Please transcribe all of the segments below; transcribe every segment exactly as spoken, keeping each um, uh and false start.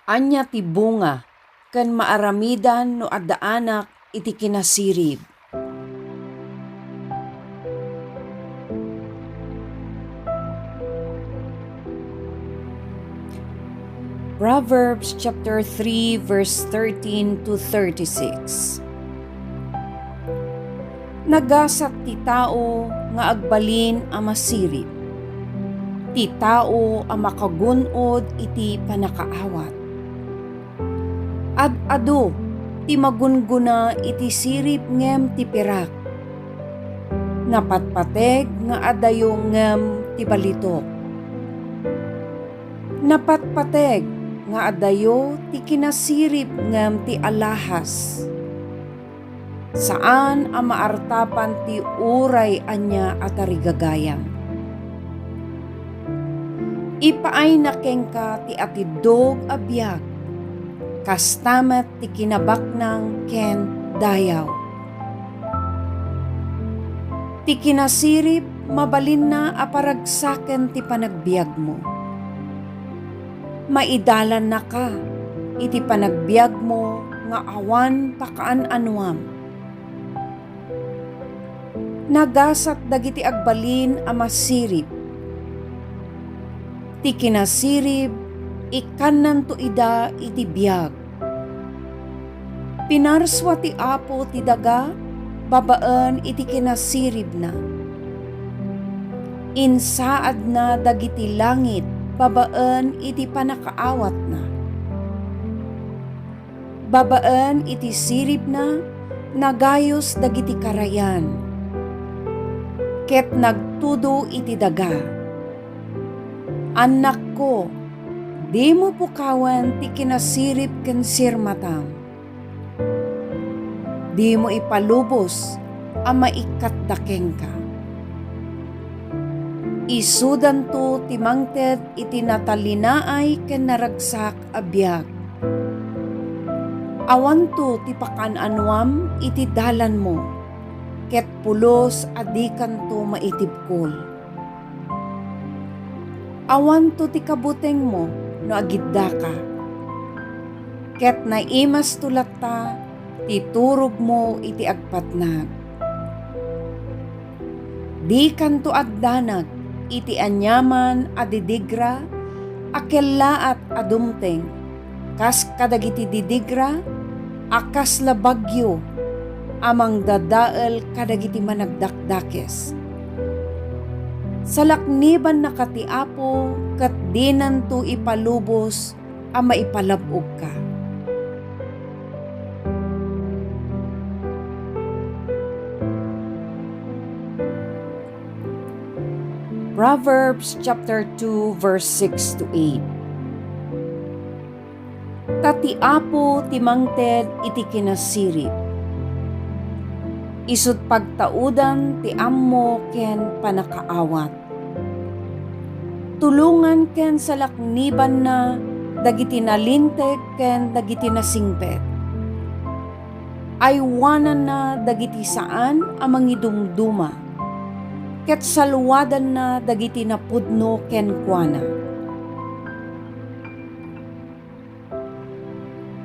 Ania ti bunga ken maaramidan no addaanak iti kinasirib? Proverbs chapter three, verse thirteen to thirty-six. Nagasat ti tao nga agbalin a masirib, ti tao a makagun-od iti pannakaawat. Ad-adu ti magunggona iti sirib ngem ti pirak. Napatpateg nga adayo ngem ti balitok. Napatpateg nga adayo ti kinasirib ngem ti alahas. Saan a maartapan ti uray ania a tarigagayan. Ipaayna kenka ti atiddog a biag, kasta met ti kinabaknang ken dayaw. Ti kinasirib mabalinna a paragsaken ti panagbiagmo. Maidalannaka iti panagbiagmo nga awan pakaan-anoam. Nagasat dagiti agbalin a masirib. Ti kinasirib, ikkannanto ida iti biag. Pinarsua ti Apo ti daga babaen iti kinasiribna. Insaadna dagiti langit babaen iti pannakaawatna. Babaen iti siribna, nagayos dagiti karayan, ket nagtudo iti daga. Annakko, dimo pukawen ti kinasirib ken sirmatam. Dimo ipalubos a maikkatda kenka. Isudanto ti mangted iti natalinaay ken naragsak a biag. Awanto ti pakaan-anoam iti dalanmo, ket pulos a dikanto maitibkol. Awanto ti kabutengmo no agiddaka, ket naimasto latta ti turogmo iti agpatnag. Dikanto agdanag iti aniaman a didigra a kellaat a dumteng, kas kadagiti didigra a kasla bagyo a mangdadael kadagiti managdakdakes. Salaknibannaka ti Apo ket dinanto ipalubos a maipalab-ogka. Proverbs chapter two, verse six to eight. Ta ti Apo ti mangted iti kinasirib. Isut' pagtaudan ti ammo ken pannakaawat. Tulongan ken salaknibanna dagiti nalinteg ken dagiti nasingpet. Aywananna dagiti saan a mangidumduma, ket salwadanna dagiti napudno kenkuana.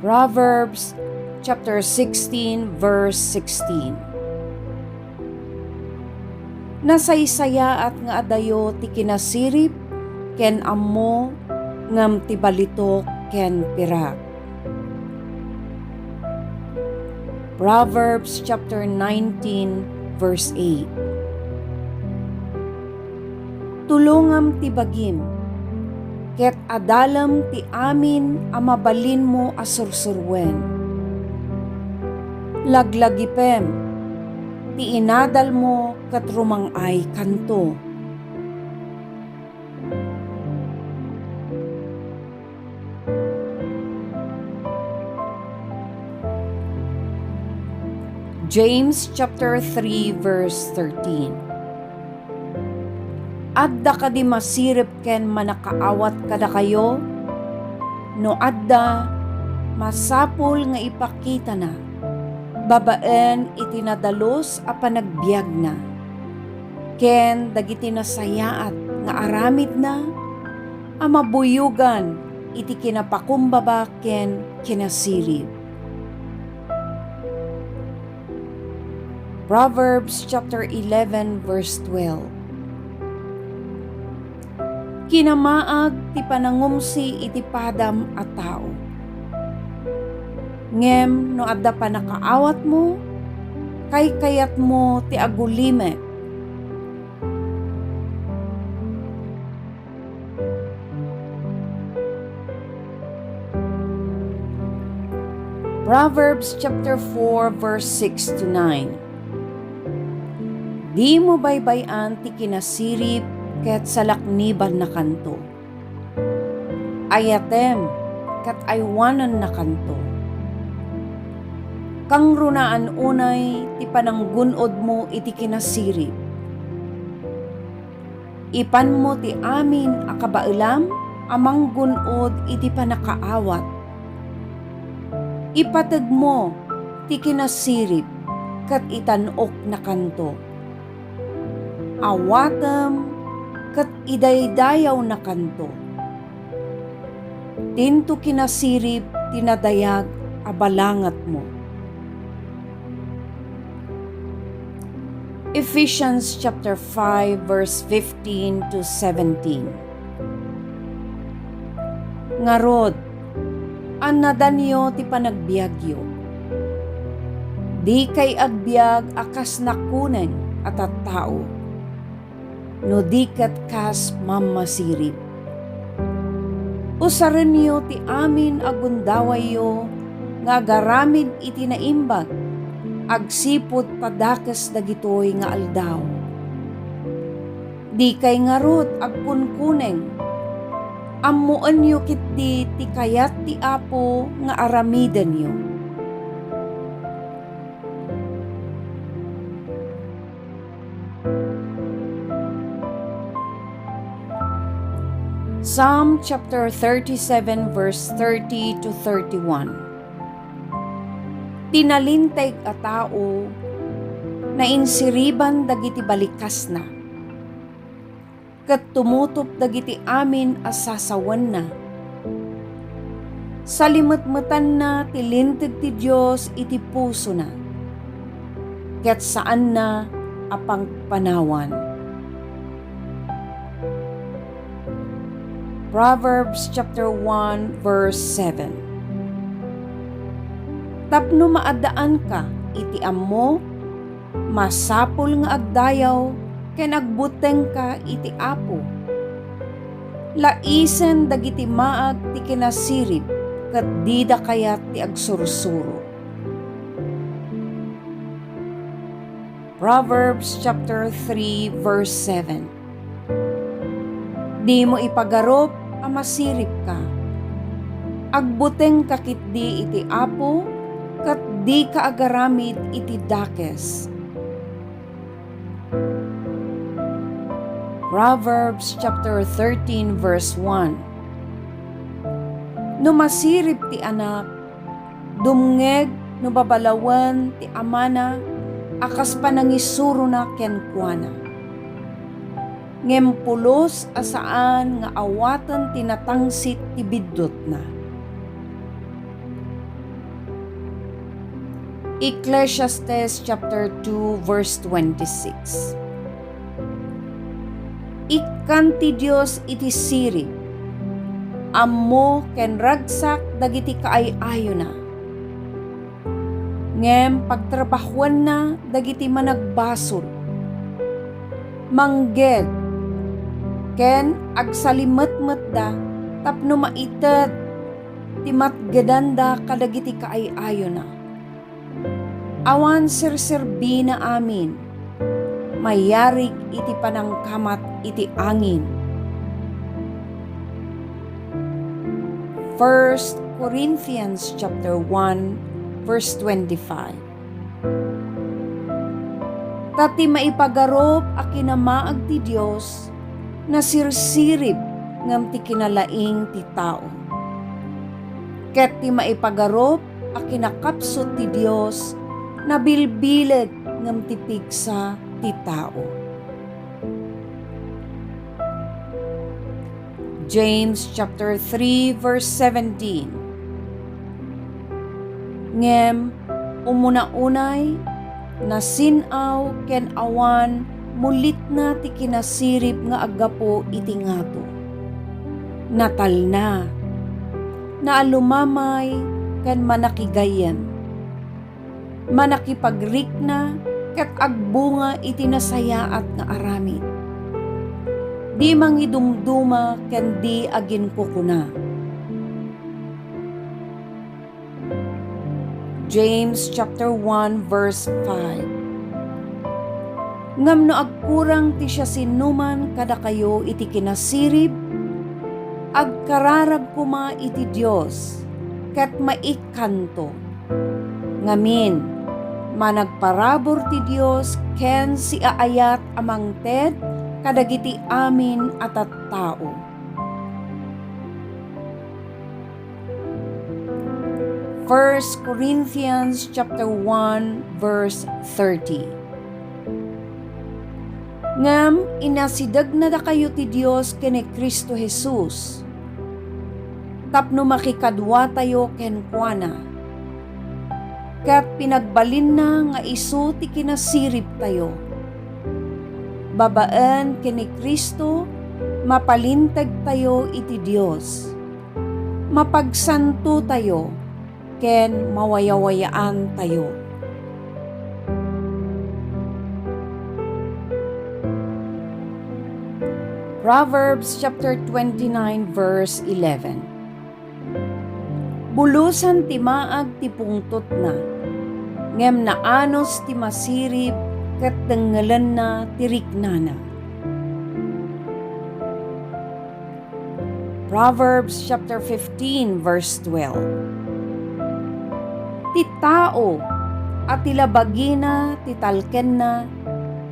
Proverbs chapter sixteen, verse sixteen. Nasaysayaat nga adayo ti kinasirib ken ammo, ngem ti balitok ken pirak. Proverbs chapter nineteen, verse eight. Tulongam ti bagim, ket adalem ti amin a mabalinmo a sursuruen. Laglagipem, ti inadalmo ket rumang-aykanto. James chapter three, verse thirteen. Adda kadi masirib ken mannakaawat kadakayo? No adda, masapul nga ipakitana babaen iti nadalus a panagbiagna ken dagiti nasayaat nga aramidna a mabuyogan iti kinapakumbaba ken kinasirib. Proverbs chapter eleven, verse twelve. Kinamaag ti panangumsi iti padam a tao. Ngem no adda pannakaawatmo, kaykayatmo ti agulimek. Proverbs chapter four, verse six to nine. Dimo baybay-an ti kinasirib ket salaknibannakanto. Ayatem ket aywanannakanto. Kangrunaan unay ti pananggun-odmo iti kinasirib. Ipanmo ti amin a kabaelam a manggun-od iti pannakaawat. Ipategmo ti kinasirib ket itan-oknakanto. Awatem ket idaydayawnakanto. Tinto kinasirib ti nadayag a balangatmo. Ephesians chapter five, verse fifteen to seventeen. Ngarud, annadanyo ti panagbiagyo. Dikay agbiag a kas nakuneng a tattao, no di ket kas mammasirib. Usarenyo ti amin a gundawayyo nga agaramid iti naimbag agsipud padakes dagitoy nga aldaw. Dikay ngarud agkunkuneng. Ammoenyo ketdi ti kayat ti Apo nga aramidenyo. Psalm chapter thirty-seven, verse thirty to thirty-one. Ti nalinteg a tao, nainsiriban dagiti balikasna, ket tumutop dagiti amin a sasawenna. Salimetmetanna ti linteg ti Dios iti pusona, ket saanna a pagpanawan. Proverbs chapter one, verse seven. Tapno maaddaanka iti ammo, masapul nga agdayaw ken agbutengka iti Apo. Laisen dagiti maag ti kinasirib ket dida kayat ti agsursuro. Proverbs chapter three, verse seven. Dimo ipagarup a masiribka. Agbutengka ketdi iti Apo, ket dika agaramid iti dakes. Proverbs chapter thirteen, verse one. No masirib ti anak, dumngeg no babalawen ti amana a kas panangisurona kenkuana. Ngem pulos a saan nga awaten ti natangsit ti biddutna. Ecclesiastes chapter two, verse twenty-six. Ikkan ti Dios iti sirib, ammo ken ragsak dagiti kaay-ayona. Ngem pagtrabahuenna dagiti managbasol. Mangged ken agsalimetmetda tapno maited ti matgedanda kadagiti kaay-ayona. Awan serserbina amin, mayarig iti panangkamat iti angin. First Corinthians chapter one, verse twenty-five. Ta ti maipagarup a kinamaag ti Dios, nasirsirib ngem ti kinalaing ti tao. Ket ti maipagarup a kinakapsut ti Dios, nabilbileg ngem ti pigsa ti tao. James chapter three, verse seventeen. Ngem umuna unay, nasin-aw ken awan mulitna ti kinasirib nga aggapu iti ngato. Natalna, naalumamay ken manakigayyem. Manakipagrikna ket agbunga iti nasayaat nga aramid. Di mangidumduma ken di aginkukuna. James chapter one, verse five. Ngem no agkurang ti siasinoman kadakayo iti kinasirib, agkararag koma iti Dios, ket maikkanto. Ngamin, managparabur ti Dios ken siaayat a mangted kadagiti amin a tattao. First Corinthians chapter one, verse thirty. Ngem inasidegna dakayo ti Dios ken ni Cristo Jesus, tapno makikaduatayo kenkuana, ket pinagbalinna nga isu ti kinasiribtayo. Babaen ken ni Cristo, mapalintegtayo iti Dios. Mapagsantotayo ken mawayawayaantayo. Proverbs chapter twenty-nine, verse eleven. Bulosan ti maag ti pungtotna, ngem naanus ti masirib ket dengngelenna ti riknana. Proverbs chapter fifteen, verse twelve. Ti tao a ti labagina ti talkenna,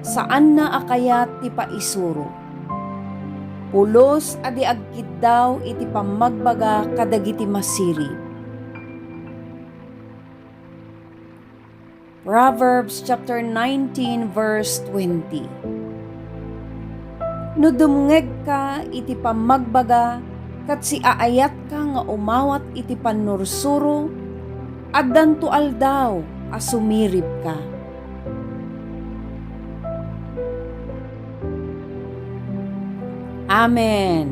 saanna a kayat ti paisuro. Pulos a di agkiddaw iti pammagbaga kadagiti masirib. Proverbs chapter nineteen, verse twenty. No dumngegka iti pammagbaga ket siaayatka nga umawat iti pannursuro, addanto aldaw a sumiribka. Amen.